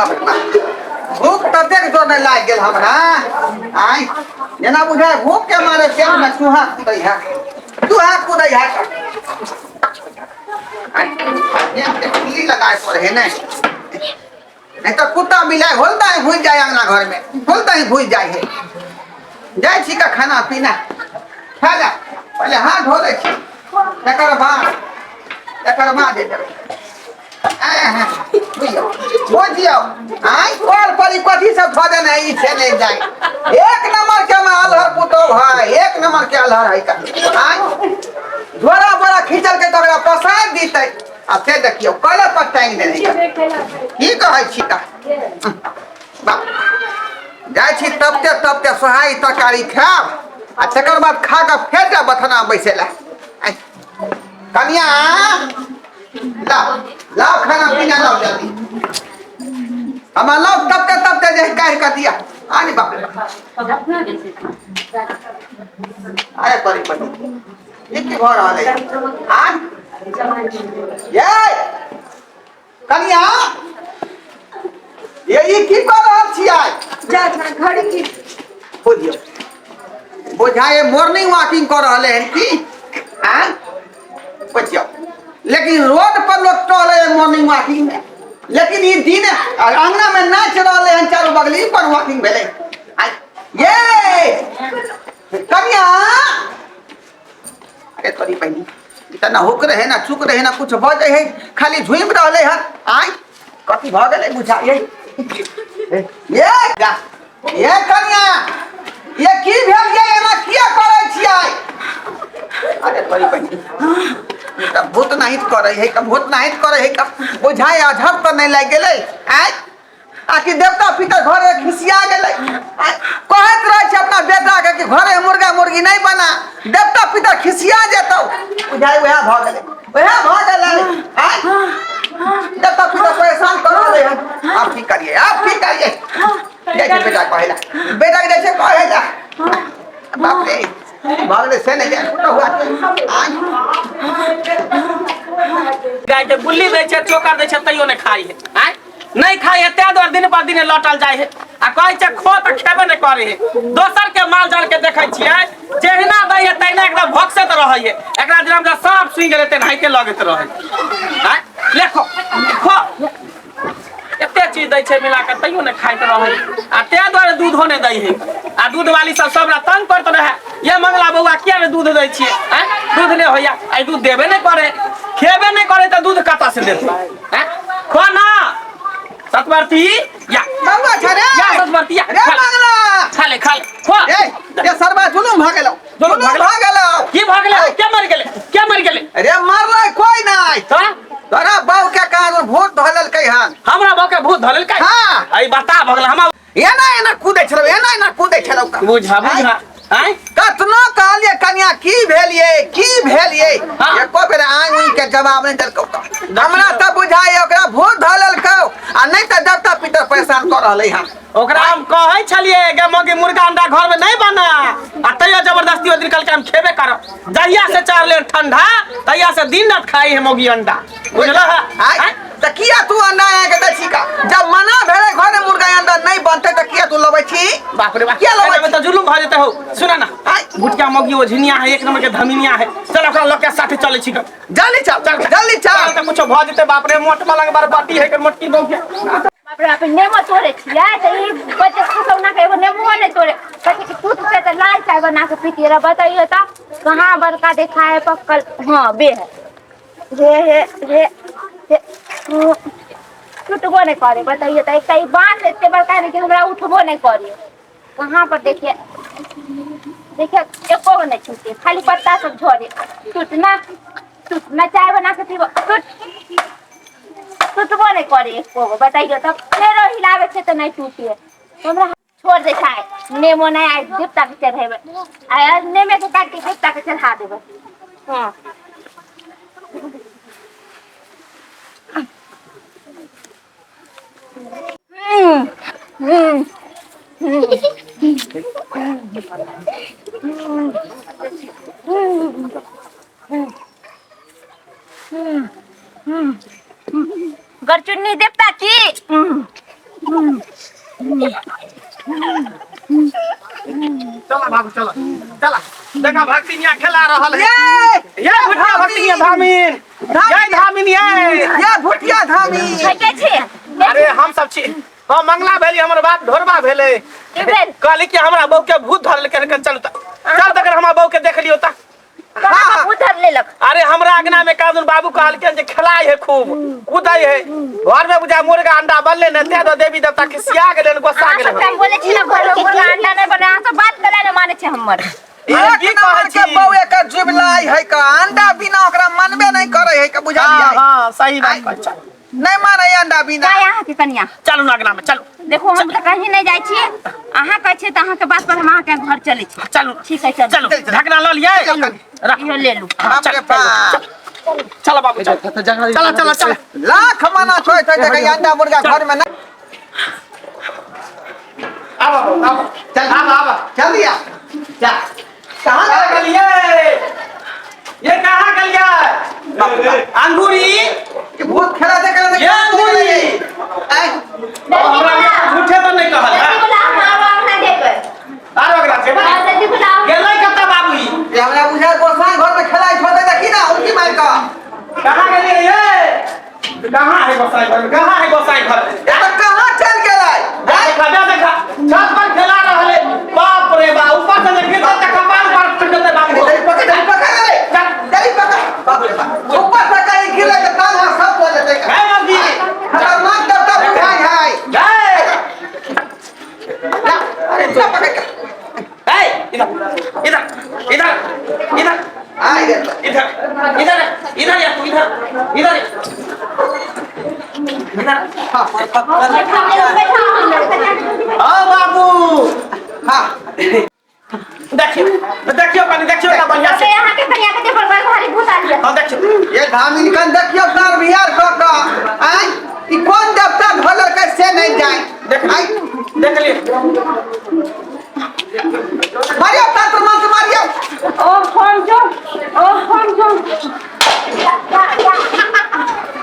बाप रे बाप, भूख ततेक जोर नहि लागि गेल हमरा। आय जेना बुझाय भूख के मारे पेट में चूहा कूदै है, चूहा कूदै है। आय, के कुल्ली लगाए पर है ने, नहीं तो कुत्ता बिलाई होलता ही घुस जाए अंगना घर में, होलता ही घुस जाए है। जाइ छी का खाना पीना खा जा, पहले हाथ धो लै छी, तकर बाद जे देबै। बुझियौ बुझियौ, आइ कल पर ई कथी सब धऽ देने ई छै नहि जाय। एक नंबर के में अलहर पुतोह है, एक नंबर के अलहर है का। आइ झोरा बोरा खींचल के तकरा पसारि दितै, आ से देखियौ कले पर टांगि देने की कहै छी का। बाप जाइ छी तबते तबते सोहारी तरकारी खायब, आ तकर बाद खा कऽ फेर जायब बथना बैसै लए। कनिया लाओ लाओ खाना पीना लाओ जल्दी, हमरा लाओ तबते तबते जे काढ़ि कऽ दिया। आने बाप रे बाप, अरे परी परी ई की भऽ रहल है? आन ये कनिया, ये ई की कऽ रहल छी आइ? जा जा घड़ी की बुझियौ बुझाए मॉर्निंग वॉकिंग कऽ रहले हन की? आँ बुझियौ, लेकिन रोड पर लोग टहले है मॉर्निंग वॉकिंग में, लेकिन ई दिन अंगना में नाच रहले हन चारू बगली पर वॉकिंग भेलै। आइ ये कनिया, अरे तोरी बहिनी, ई तऽ ना हुक रहे ना चुक रहे ना कुछ भऽ जाइ है, खाली झुमि रहले हन। आइ कथी भऽ गेलै बुझाइए? ये जा, ये कनिया, ये की भेल? ये एना किया करै छियै? अरे तोरी बहिनी, ई तऽ भूत नाहित करै है, तऽ भूत नाहित करै है, तऽ बुझाइ अझर तऽ नहि लागि गेलै? आइ आकि देवता पितर घरे खिसिया गेलै? कहैत रहै छै अपना बेटाके कि घरे मुर्गा मुर्गी नहि बना, देवता पितर खिसिया जेतौ। बुझाइ वएह भऽ गेलै, वएह भऽ गेलै। आँय देवता पितर परेशान कऽ रहलै हन। आब की करियै, आब की करियै? जाइ छै बेटा कहै लए, बेटाके जाइ छै कहै लए। बाप रे भऽ गेलै से नहि जाय हुआ। आँय गाय के गुल्ली दै छै, चोकर दै छै, तैयो नहि खाइ है। आँय नहीं खाइ है, तें दुआरे दिन पर दिन लौटल जाइ है। आ कहै छै खो तऽ खेबे नहि करै है। दोसर के माल जाल के देखै छियै, जहिना दै है तहिना एकदम भोकसैत रहै है। एकरा जेना हमरा साँप सुनि गेलै तेनाहिते लगैत रहै। आँय ले खो खो, एते चीज दै छै मिला कऽ तैयो नहि खाइत रहै, आ तें दुआरे दूधो नहि दै है। आ दूध वाली सब सब हमरा तंग करैत रहै, ये मंगला बौआ किया नहि दूध दै छियै? आँय दूध नहि होइया। आइ दूध देबे नहि करै, खेबे नहि करै तऽ दूध कतऽ से देतै? आँय खो ना सतवर्ती या बौआ छ रे, या सतवर्ती या रे मंगला, खा ले खा ले खो। ए रे सरबा, जुलुम भऽ गेलौ, जुलुम जुलुम भऽ गेलौ। की भऽ गेलै? के मरि गेलै? के मरि गेलै? रे मरलै कोइ नहि, तऽ तोरा बाऊ के कान भूत धऽ लेलकै हन। हमरा बाऊ के भूत धऽ लेलकै? हाँ। अई बता भऽ गेलै हमरा। एना एना कूदै छलौ, एना एना कूदै छलौ। बुझा बुझा आँय कतनो कहलियै कनिया की भेल ये, की भेल ये, हाँ। एको बेर आँय उई के जवाब नहि देलकौ। तऽ हमरा तऽ बुझाइ ओकरा भूत धऽ लेलकौ, आ नहि तऽ देवता पितर परेशान कऽ रहलै हन। ओकरा हम कहै छलियै गे मौगी मुर्गा अंडा घर में नहीं बना, आ तैयो जबरदस्ती ओहि दिन कहलकै हम खेबे करब। जहिया से चढ़ले ठंडा तहिया से दिन रात खाई है मौगी अंडा, बुझल है? आँय तऽ किया तू अंडा आके दै छी का? जब मना भेलै घरे मुर्गा अंडा नहीं बनतै तऽ किया तू लबै छी? बाप रे बाप, किया लबै एना में छी? तऽ जुलुम भऽ जेतै हौ। सुना ना, आँय भुटका मौगी ओझनिया है, एक नंबर के धमिनिया है, चल ओकरा लऽ के साथे चलै छी। जल्दी चल, चल जल्दी चल। तऽ कुछो भऽ जेतै। बाप रे, मोट मलंग बरबादी है, मोटकी बहू के। बाप रे बाप, नेबो तोड़े छियै तऽ ई बच्चे फुसौना के एगो नेबुओ नहि तोड़े, कहै छै कि टूटतै तऽ लाल चाय बना के पीतियै रह। बतैयौ तऽ कहाँ बड़का देखा है पक्कल? हाँ बे है हे हे हे हे, टूटबो नहि करे। बतैयौ तऽ एकटा ई बाँस एते बड़का है कि हमरा उठबो नहि करे। कहाँ पर देखिए देखिए, एको गो नहि छूटे, खाली पत्ता सब झरे। टूटना टूटना, चाय बना के पीबो। टूट टूटबो नहि करे एको गो। बतैयौ तब फेरो हिलाबै छै तऽ नहि टूटे। हमरा छोड़ दे छै नेमो नहि, आइ देवता के चढ़ेबै, आइ नेमे के काटि के देवता के चढ़ा देबै। हाँ गरचुन्नी देवता की। चला बाबू चला चला देखा भक्तिनिया खेला रहल है ये ये भुटिया भक्तिनिया धामिन जय धामिन ये ये भुटिया धामी के छी अरे हम सब छी हम मंगला भेली हमर बाप ढोरबा भेलै की भेल कहली कि हमरा बहू के भूत धरल के चलू त चल तकर हमरा बहू के देख लियो त कहाँ भूत धर लेलक अरे हमरा अंगना में कादुन बाबू कहलखिन जे खेलाय है खूब कूदै है घर में बुझा मुर्गा अंडा बनले ने ते तो देवी देवता खिसिया गेलै गुस्सा अहाँ गेलै सब टाइम बोले छी ना घर में मुर्गा अंडा नहीं बने अहाँ सब बात कला ने माने छै हमर ई एक की कहै नंबर के छी बहू एकर जुबलाई है का अंडा बिना ओकरा मनबे नहीं करे है का हाँ बुझलियै हाँ सही बात कहै छी नहीं माने अंडा बिना का अहाँ के कनिया चलू ना अंगना में चलू देखो हम तऽ कहीं नहीं जाइ छी अहाँ कहै छियै तऽ अहाँके बात पर हम अहाँके घर चलै छी चलू ठीक है चलू चलू ढकना लऽ लियै चल, रख इहो ले लू हाँ, बाप चल रे बाप चल बाबू चल चल चल चल लाख मना छोड़ छोड़ देखे अंडा मुर्गा घर में ना आब आब आब चल आब आब चल दिया जा कहाँ कहाँ गेलियै? गेलियै ये कहाँ गेलियै अंगूरी ई भूत खेला देखे ये अंगूरी आय हमरा झूठे तो नहीं कहल जल्दी है बुलाओ हम आरो अंगना जेबै आरो अगला से हाँ, जल्दी बुलाओ गेलै कतऽ बाबू ई ये हमरा बुझाय गोसाई घर में खेलाइ छोड़े देखी ना उनकी मार का कहाँ गेलियै ये कहाँ है गोसाई घर कहाँ है गोसाई घर ये तो कहाँ चल गेलै देखा देखा देखा छत पर खेला रहल है बाप रे बा ऊपर से जे गिरतै तऽ कपार पर फटि जेतै बाबू जल्दी पकड़ जल्दी पकड़ रे जल्दी पकड़ बाप रे बाप ऊपर से कहीं गिरे तो कान हाथ सब हो जेतै हे मर्जी खतरनाक डब्बा बुझाय है जय ला अरे इतना पकड़ के ए इधर इधर इधर इधर आ इधर इधर इधर इधर या तू इधर इधर इधर हाँ बैठाओ बैठाओ हम हाँ बाबू हाँ देखियो देखियो कनी देखियो ना बढ़िया से अहाँ के कनिया के देह पर बड़ भारी भूत आयल हाँ देखियो ये धामिन कन देखियो तार बिहार क क आय ई कोन देवता ढोलर के से नहीं जाए देख आय देख लिए मारियो तंत्र मंत्र मारियो ओ हम जो ओ हम जो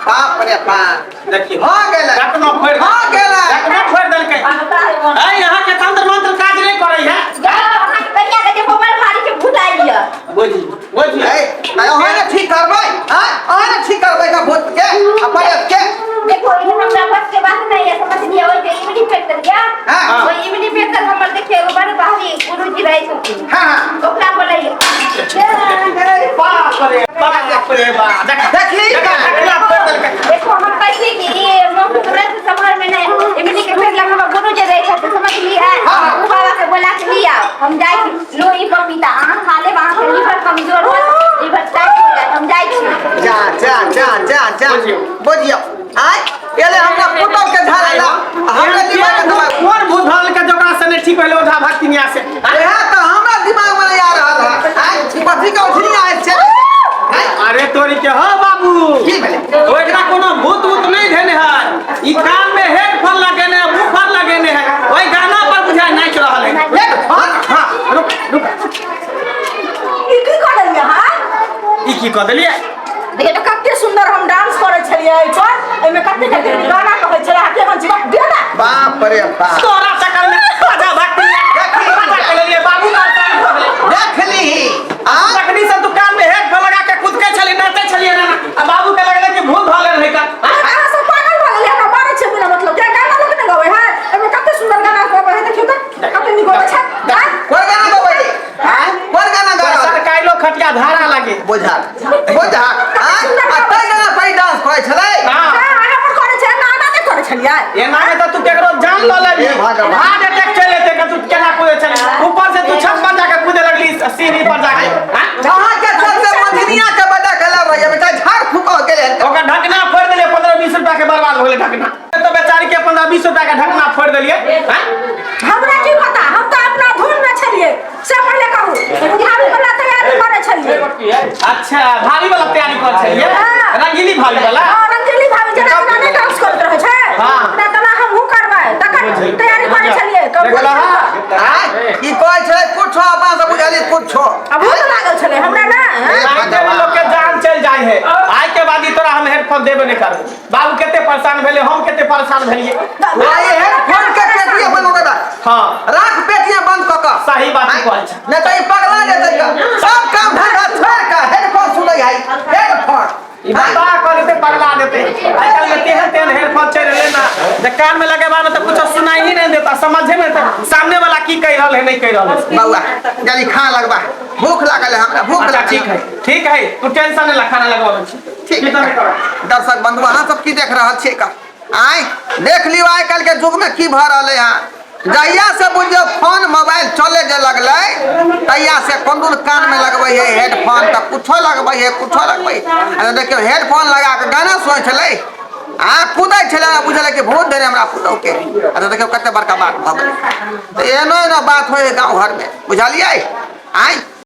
बाप रे बाप देखियो हो गेलै ढकना फोड़ हो गेलै ढकना फोड़ देलकै ऐ यहाँ के तंत्र मंत्र काज नहीं करै है अहाँ के कनिया के देह पर बड़ भारी के भूत आयल यऽ बुझी बुझी ए अहाँ ने ठीक करबै आय अहाँ ने ठीक करबै का भूत के आ प्रेत के देखो ई हमरा बस के बात नहीं है समझ लिया ओइ जे इमली फेंक देलिया हाँ। ओइ इमली फेंक कर हमर देखियो एगो बड़ भारी गुरुजी रहै छथिन हाँ हाँ ओकरा बोलैया बाप रे बाप रे बाप देख देखली देखा ढकना फोड़ देलकै देखो हम कहै कि ई मौसम हमरा से संभाल में नहीं इमली के फेंक लग हमर गुरु जे रहै छथिन समझ लिया हाँ, हाँ। उ बाबा के बोला के लिया हम जाइ छी लो ई पपीता अहाँ खा लेब अहाँ के लीवर कमजोर होत लीवर टाइट हो जायत हम जाइ छी जा जा जा जा जा बुझियौ। बुझियौ आय एले हमरा पुतौ के झाड़े ला हमरा दिमाग में दबाव कोन भूत धरल के जोकरा से नहीं ठीक भेलै ओझा भक्तिनिया से इएह तऽ हमरा दिमाग में नहीं आ रहल है आय कथी के उठनी आयल छै आय अरे तोरी के हो बाबू की भेलै ओ एकरा कोनो भूत ऊत नहीं धेने है ई कान में हेडफोन लगेने है बूफर लगेने है ओई गाना पर बुझाय नाच रहल है हेडफोन हाँ रुक रुक ई की कऽ देलियै अहाँ ई की कऽ देलियै देखियौ तऽ कते सुन्दर हम डांस करै छलियै एहि पर एहिमे कते कते गाना कहै छलै अहाँ केहन छी दे ना बाप रे बाप तोरा चक्कर में बाजा भक्ति बाजा के लेलियै बाबू परेशान भऽ गेलै देख लीही आ तखनी से तू कान में हेडफोन लगा के कूदके छली नाचै छलियै ना आ बाबू के लगलै कि भूत धऽ लेल है का अहाँ सब पागल भऽ गेलियै हमरा मारै छै बिना मतलब के गाना लोक ने गबै है एहिमे कते सुन्दर गाना गबै है देखियौ तऽ कते नीक गबै छै आँय? कोन गाना गबै आय कोन गाना गा रहल सरकाइलो खटिया धारा लागे बुझा बुझा आय आ तै गाना पर डांस करै छलै हाँ हाँ, अहाँ पर करै छै एना एना नहि करै छलियै एना में तो तू केकरो जान ल लेबी हे भगवान। हार्ट अटैक चल एते के तू केना कूदे छली ऊपर से तू छत पर जाके कूदे लगली सीढ़ी पर जाके हाँ? अहाँ के सबसे मधनिया के बड़ा कला भैया बेटा झाड़ फूक हो गेलै हन। ओकर ढकना फोड़ देलियै 15-20 रुपया के बर्बाद हो गेलै ढकना तो बेचारी के 15-20 रुपया के ढकना फोड़ देलियै हाँ? हमरा की पता हम तऽ अपना धुन में छलियै से पहिले कहू भाभी वाला तैयारी करै छलियै अच्छा भाभी वाला तैयारी कर छलियै हाँ। रंगीली भाभी वाला हाँ, रंगीली भाभी जेना जेना नहि डांस करैत रहै छै हाँ। तेना तेना हमहूँ करबै तखन तैयारी करै छलियै देखला आय ई कहै छलै कुछो अपना सब बुझलियै कुछो अब भूत लागल छलै हमरा ना आइ के लोग के जान चल जाय है आइ के बाद ई तोरा हम हेडफोन देबे नहीं करबो बाबू कते परेशान भेले हम कते परेशान भेलियै आइ हेडफोन हाँ। राख पेटिया बंद कऽ कऽ। सही बात कहै छै। नहि तऽ ई पगला जेतै कऽ। सब काम धंधा छोड़ि कऽ हेडफोन सुनै है, हेडफोन। ई बता कऽ देतै पगला देतै। आइ काल्हि में तेहन तेहन हेडफोन चलि रहलै ना जे कान में लगेबा में तऽ कुछो सुनाई ही नहीं देता, समझे में तऽ सामने वाला की कहि रहल है नहीं कहि रहल है। बौआ जल्दी खाना लगबा, भूख लागल है हमरा, भूख अच्छा लागल। ठीक है ठीक है, तू टेंशन नहीं ला, खाना लगवाबै छी। ठीक चिंता नहीं करो। दर्शक बंधु अहाँ सब की देख रहल छियै का? आँय देख लियौ आइ काल्हि के युग में की भऽ रहलै हँ। जहिया से बुझियौ फोन मोबाइल चले जे लगलै तहिया से कोन दूर कान में लगबै है हेडफोन, तऽ कुछो लगबै है कुछो लगबै है। अरे देखियौ हेडफोन लगा के गाना सुनै छलै आ कूदै छलै, बुझलै कि भूत धरे हमरा पुतहु के। अरे देखियौ कते बड़का बात भऽ गेलै। तऽ एहनो एहनो बात होइ है गाँव घरमे, बुझलियै? आँय।